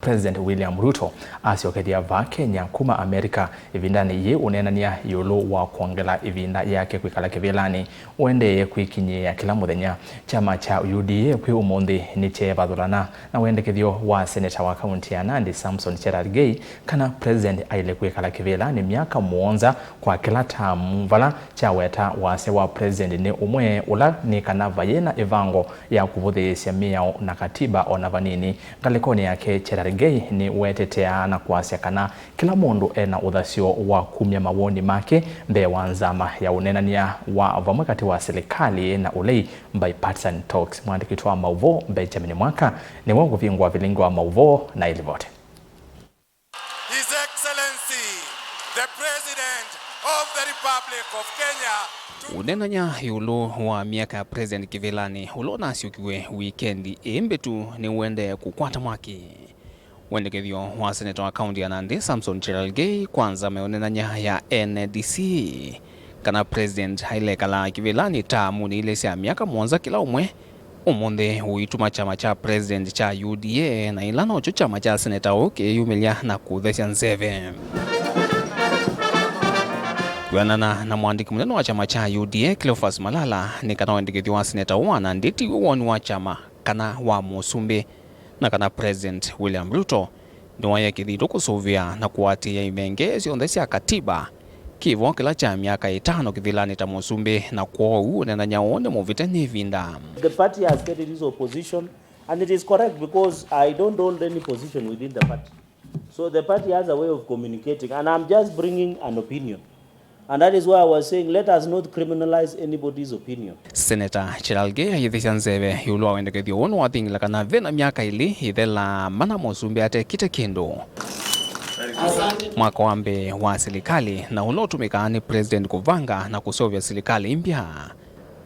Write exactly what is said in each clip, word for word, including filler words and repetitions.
President William Ruto asyokethya vaa Kenya kuma America ĩvindanĩ yĩĩ ũneenany'a ĩũlũ wa kwongela ĩvinda yake kwĩkala kĩvĩlanĩ, ũendee kwĩkinyĩĩa kĩla mũthenya. Kyama kya U D A kwĩ ũmũnthĩ nĩkyeevathũlana na wendekethyo wa seneta wa kaunti ya Nandi, Samson Cherargei, kana president aĩle kwĩkala kĩvĩlanĩ myaka mũonza kwa kĩla taamu, vala kyaweta wasya wa president nĩ ũmwe, ũla nĩ kana vayĩ na ĩvango ya kũvũthĩĩsya mĩao na katiba o na vanini. Ngalĩkonĩ yake, Cherargei nĩweteteaa na kwasya kana kĩla mũndũ e na ũthasyo wa kumya mawoni make mbee wa nzama ya ũneenany'a wa vamwe katĩ wa silikalĩ na ũlei, bipartisan talks. Mwandĩki witũ wa maũvoo Benjamin Mwaka nĩwe ũkũvingũa vilingi wa maũvoo na ĩlivoti. His Excellency, the President of the Republic of Kenya. Ũneenany'a ĩũlũ wa myaka ya President kĩvĩlanĩ ũla ũnasyũkiw'e wikendi ĩĩ mbĩtu nĩũendee kũkwata mwaki. Wendekethyo wa seneta wa kaunti ya Nandi, Samson Cherargei, kwa nzama ya ũneenany'a ya N D C, kana president ailekala kĩvĩlanĩ taamunĩ ilĩ sya myaka mũonza kĩla ũmwe, ũmũnthĩ ũituma kyama kya president kya U D A, na ĩla nokyo kyama kya seneta ũũ kĩyĩyumĩlya na kũthesya nzeve. Kwĩanana na mwandĩki mũnene wa kyama kya U D A, Cleophas Malala, nĩ kana wendekethyo wa seneta ũũ wa Nandi tiw'o woni wa kyama kana wa mũsumbĩ, na kana President William Ruto nĩwaĩe kĩthito kũsũvĩa na kũatĩĩa ivenge syonthe sya katiba, kĩvo kĩla kya myaka ĩtano kĩvĩlanĩ ta mũsumbĩ, na kwoou ũneenany'a ũũ nĩ mũvĩte nĩ ĩvinda. The party has stated its opposition, and it is correct because I don't hold any position within the party. So the party has a way of communicating, and I'm just bringing an opinion. And that is why I was saying, let us not criminalize anybody's opinion. Seneta Cherargei ayĩthĩsya nzeve ĩũlũ wa wendekethyo ũũ nĩwathingĩla kana ve na myaka ĩlĩ ĩthela mana mũsumbĩ atekĩte kĩndũ. Mwaka wa mbee wa silikalĩ, na ũla ũtũmĩkaa nĩ president kũvanga na kũseũvya silikalĩ mbya.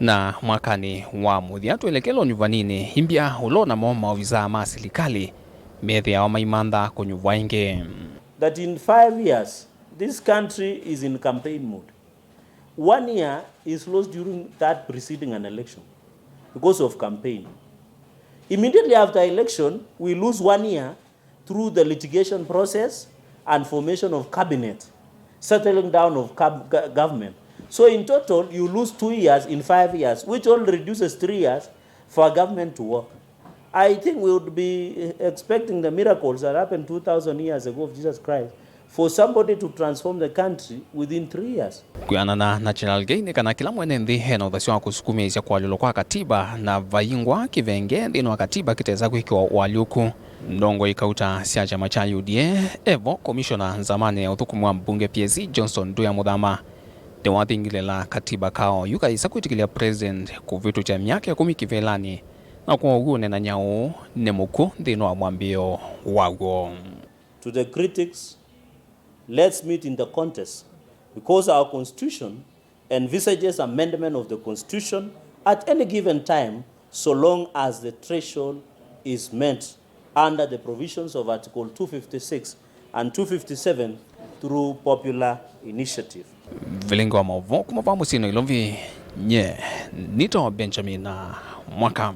Na mwakanĩ wa mũthya twelekele ũnyuvaninĩ, imbya ũla namo maovisaa ma silikalĩ methĩawa maimantha kũnyuvwa ĩngĩ. That in five years, this country is in campaign mode. One year is lost during that preceding an election because of campaign. Immediately after election, we lose one year through the litigation process and formation of cabinet, settling down of cab-, go-, government. So in total, you lose two years in five years, which only reduces three years for a government to work. I think we would be expecting the miracles that happened two thousand years ago of Jesus Christ for somebody to transform the country within three years. Kwĩanana na Cherargei nĩ kana kĩla mwene nthĩ ena ũthasyo wa kũsukumĩĩsya kũalyũlwa kwa katiba, na vaingwa kĩvenge nthĩnĩ wa katiba kĩtesa kwĩkĩwa ũalyũku. Ndongoi kauta sya kyama kya U D A, evo komishona nzamanĩ ya ũthũkũmi wa mbunge P S C Johnson Nduya Mũthama nĩwathingĩlĩla katiba kao yu kaĩsa kwĩtĩkĩlya president kũvĩtũkya myaka ĩkũmi kĩvĩlanĩ, na kwoou ũneenany'a ũũ nĩ mũkw'ũ nthĩnĩ wa mwambĩĩo waw'o. To the critics, let's meet in the contest, because our constitution envisages amendment of the constitution at any given time, so long as the threshold is met under the provisions of Article two fifty-six and two fifty-seven through popular initiative. Vilingi wa maũvoo kuma vaa mũsyĩ Nairobi, nye nĩtawa Benjamin Mwaka.